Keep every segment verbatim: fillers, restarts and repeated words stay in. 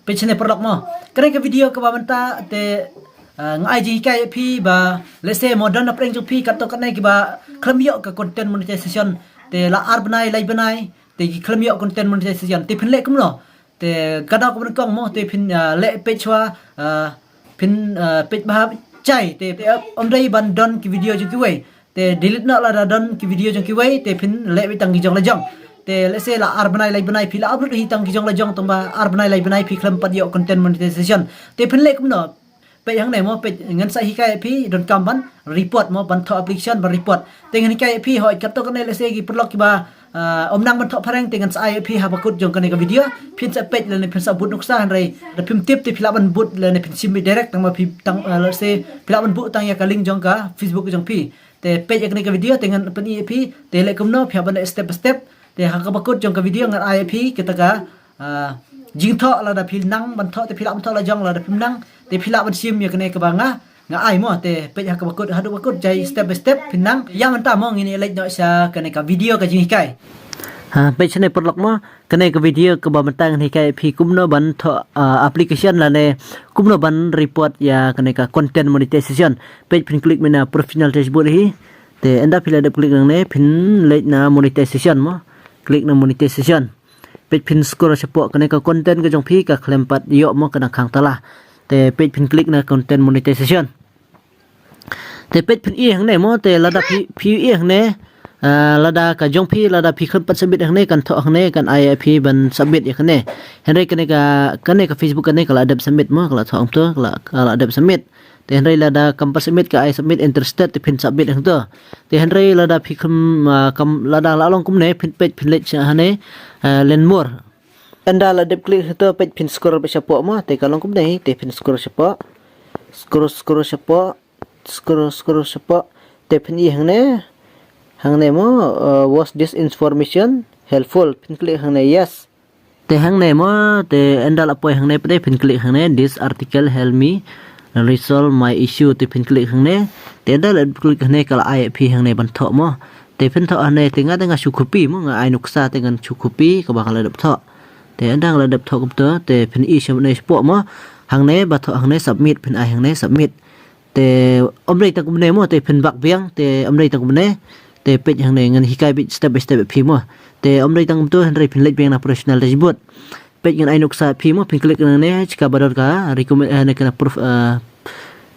Peit shane paralok mo. Kane ka video kaba mynta te, ah, nga ai jinghikai ïa phi ba lehse mo don na pdeng jong phi katto katne kiba khlem ïoh ka content monetization. Te la ar bnai lai bnai te ki khlem ïoh content monetization. Te phin leh kumno? Te ka daw kaba nyngkong mo te phin, ah, leh peit shuwa, ah, phin, ah, peit bha jai te, te ym dei ban don ki video jong kiwei. Te delete noh lada don ki video jong kiwei, te phin leh beit tang ki jong la jong. Te lehse la ar bnai lai bnai phi la upload hi tang ki jong la jong tang ba ar bnai lai bnai phi khlem pat ïoh content monetization. Te phin leh kumno? Peit hangne mo, peit ngan sa hikai ïa phi donkam ban report mo, ban thoh application ban report. Te ngan hikai ïa phi hooid katto katne lehse ki paralok kiba, ah, ym nang ban thoh phareng te ngan sa ai ïa phi ha bakut jong kane ka video. Phin sa peit lane phin sa bud nuksa hynrei da phim tip te phi lah ban bud lane phin shim beit direct tang ba phi tang, ah, lehse phi lah ban bud tang ïa ka link jong ka Facebook jong phi. Te peit ïa kane ka video te ngan pyni ïa phi te leh kumno phi hap ban leh step by step. Te ha ka bakut jong ka video ngan ai ïa phi kita ka, ah, jingthoh lada phi nang ban thoh te phi lah ban thoh la jong, lada phim nang te phi lah ban shim ïa kane kaba nga, nga ai mo. Te peit ha ka bakut, haduh bakut jai step by step phin nang. Ïa mynta mo ngin ïa leit noh sha kane ka video ka jinghikai. Ha, peit shane paralok mo, kane ka video kaba mynta ngan hikai ïa phi kumno ban thoh, ah, application lane kumno ban report ïa kane ka content monetization. Peit phin click mynta professional dashboard hi. Te ynda phi la dep click nangne phin leit na monetization mo. Click na monetization. Peit phin scroll shapoh kane ka content ka jong phi ka khlem pat ïoh mo ka dang khang tala. Te peit phin click na content monetization. Te peit phin ïeh hangne mo, te lada phi, phi ïeh hangne, ah, lada ka jong phi, lada phi khlem pat submit hangne kan thoh hangne kan ai ïa phi ban submit ïa kane. Hynrei kane ka, kane ka Facebook kane ka la dep submit mo, ka la thoh hangto, ka la, ka la dep submit. Te hynrei lada kam pat submit ka ai submit interested te phin submit hangto. Te hynrei lada phi khlem, ah, kam lada la long kumne phin peit phin leit sha hangne, ah, learn more. Ynda la dep click hangto peit phin scroll beit shapoh mo, te ka long kumne te phin scroll shapoh. Scroll, scroll shapoh. Scroll, scroll shapoh. Te phin ïeh hangne. Hangne mo, uh, was this information helpful? Phin click hangne yes. Te hangne mo, te ynda la poi hangne pat te phin click hangne this article help me resolve my issue, te phin click hangne. Te ynda la click hangne ka la ai phi hangne ban thoh mo. Te phin thoh hangne te nga te nga shu copy mo, nga ai nuksa te ngan shu copy kaba nga la dep thoh. Te ynda nga la dep thoh kumto te phin ïeh sha mynne shapoh mo. Hangne ba thoh hangne submit, phin ai hangne submit. Te ym dei tang kumne mo, te phin back biang, te ym dei tang kumne. Te peit hangne ngan hikai beit step by step ïa phi mo. Te ym dei tang kumto hynrei phin leit biang na professional dashboard. Peit ngan ai nuksa ïa phi mo, phin click nangne, shika ba don ka recommend, eh, ne kane proof, eh,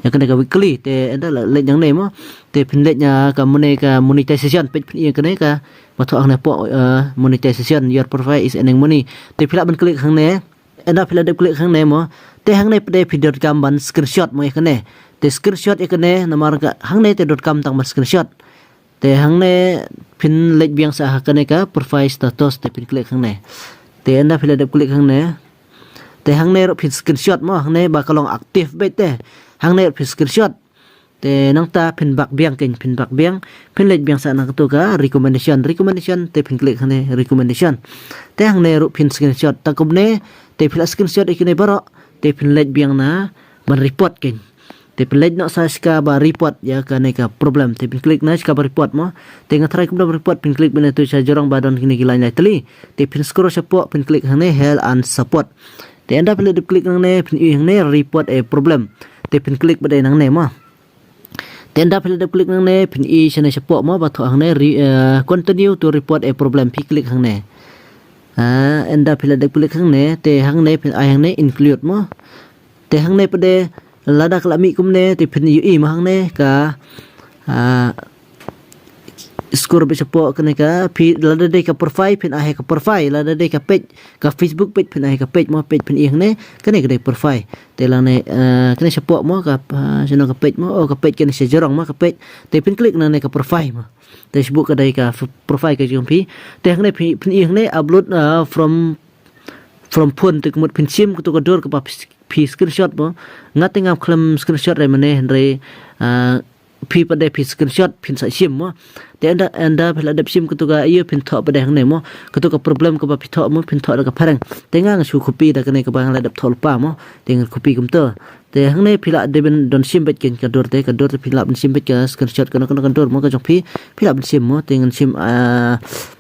ïa kane ka weekly. Te ynda la leit nangne mo, te phin leit na ka mone-, ka monetization, peit phin ïeng kane ka ba thoh hangne poh, eh, monetization, your profile is earning money. Te phi lah ban click hangne. Ynda phi la dep click hangne mo, te hangne pat te phi donkam ban screenshot mo ïa kane. Te screenshot ïa kane namar ka hangne te donkam tang ban screenshot. Te hangne phin leit biang sa ha kane ka profile status, te phin click hangne. Te ynda phi la dep click hangne, te hangne ruh phin screenshot mo, hangne ba ka long active beit te. Hangne ruh phin screenshot. Te nangta phin back biang, kein phin back biang, phin leit biang sa na kato ka recommendation, recommendation, te phin click hangne recommendation. Te hangne ruh phin screenshot. Tang kumne te phi la screenshot ïa kine baroh, te phin leit biang na ban report, kein. Te phin leit noh sa shika ba report ïa kane ka problem. Te phin click na shika ba report mo. Te nga tharai kumno ba report, phin click mynta sha jrong ba don kine ki lain lai tylli. Te phin scroll shapoh, phin click hangne help and support. Te ynda phi la dep click nangne, phin ïohi hangne report a problem. Te phin click pat te nangne mo. Te ynda phi la dep click nangne, phin ïohi shane shapoh mo ba thoh hangne re-, eh, continue to report a problem. Phi click hangne. Ah, ynda phi la dep click hangne, te hangne phin ai hangne include mo. Te hangne pat te lada ka la mih kumne, te phin ïohi mo hangne ka, ah, scroll beit shapoh kane ka, phi, lada dei ka profile, phin ai ha ka profile, lada dei ka page, ka Facebook page, phin ai ha ka page mo, page phin ïeng ne, kane ka dei profile. Te lane, eh, kane shapoh mo, ka, ah, shano ka page mo, oh, ka page kane sha jrong mo, ka page. Te phin click nangne ka profile mo. Te shapoh ka dei ka f-, profile ka jong phi. Te hangne phi, phin ïeng ne, upload, ah, from, from phone, te ka mut phin shim kato ka dur kaba phi, phi screenshot mo. Nga te ngam khlem screenshot re mane, hynrei, ah, Phi pat de phi screenshot phin sa shim mo. Te ynda, ynda phi la dep shim katu ka ïa phin thoh pat de hangne mo. Katu ka problem kaba phi thoh mo, phin thoh da ka phareng. Te nga nga shu copy da kane kaba nga la dep thoh lypa mo. Te ngan copy kumta. Te hangne phi la dep ban don shim beit ka dur te, ka dur te phi la ban shim beit ka screenshot kano kano ka dur mo ka jong phi, phi la ban shim mo, te ngan shim, ah,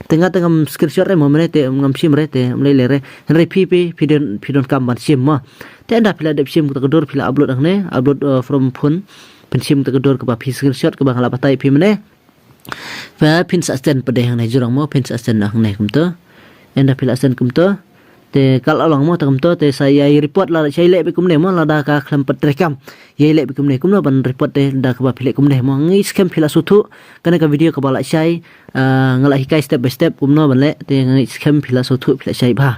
te nga te ngam screenshot re mo mynne te ngam shim re te ym lei lei re. Hynrei phi phi phi don, phi donkam ban shim mo. Te ynda phi la dep shim kata ka dur phi la upload hangne, upload, uh, from phone. Phin shim kata ka dur kaba phi screenshot kaba nga la batai phi mynne. Phi phin sa send pat de hangne jrong mo, phin sa send hangne kumta. Ynda phi la send kumta. Te ka la long mo ta kumta, te sa ïa report la shai leh beit kumne mo, lada ka khlem pat treikam. Ïa leh beit kumne, kumno ban report te da kaba phi leh kumne mo. Nga ngeit skhem phi la sngewthuh, kane ka video kaba la shai, ah, nga la hikai step by step kumno ban leh, te nga ngeit skhem phi la sngewthuh phi la shai bha.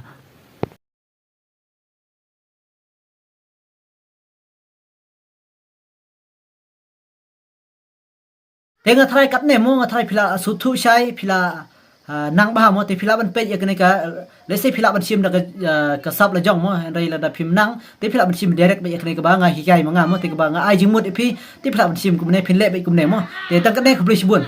Te nga tharai katne mo, nga tharai phi la sngewthuh shai, phi la, ah, nang bha mo, te phi lah ban peit ïa kane ka, let's say phi lah ban shim da ka, ah, ka sap la jong mo, hynrei lada phim nang, te phi lah ban shim direct beit ïa kane kaba nga hikai ma nga mo, te kaba nga ai jingmut ïa phi, te phi lah ban shim kumne, phin leh beit kumne mo. Te tang katne, khublei shibun.